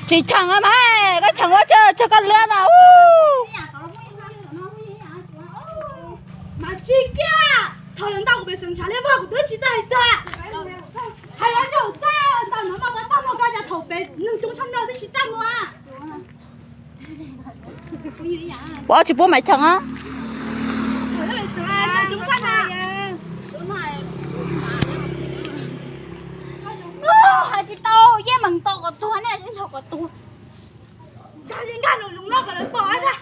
Tsis cheem mas, koj cheem ua tsawg tsawg koj lwm no. Mas tsis kiag, thaum lawv ntaus kuv pem xeem ntshav liab vog kuv twb tsis txawj hais txog. Hais los zaum txaj ntawm no mas ua tag mus koj cas thaum pem neeg coob tshaj no twb tsis txawj mus. Ua tsis pub maiv cheem a. Hais tsis tau, yeej meem tos kom tuag ne, yeej nrog kom tuag. Nkag ces nkag nws zoo no kom lawv pom ntag.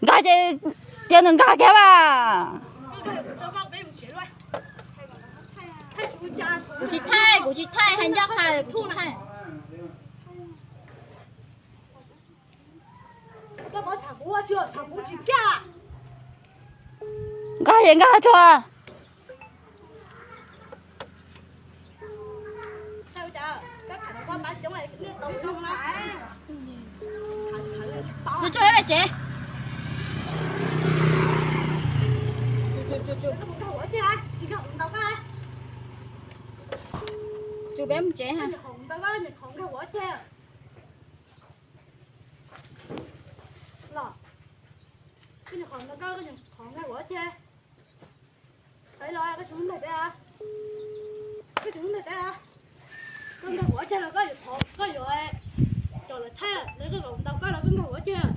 Nkag ces cia nws nkag kiag mas. Kuv tsis thaij, kuv tsis thaij, hais ncaj qha kuv tsis thaij. Nkag ces nkag tsuag. Tus tsuag peb tsev. Tus peb mus tsev ha. Los, koj nyuam qhuav nkag ua tiag. Los koj tsis nteg peb, koj tsis nteg peb, koj nkag ua tiag los koj yuav, koj yuav cov lawv thaij lawv koj kom ntaus koj los koj nkag ua tiag.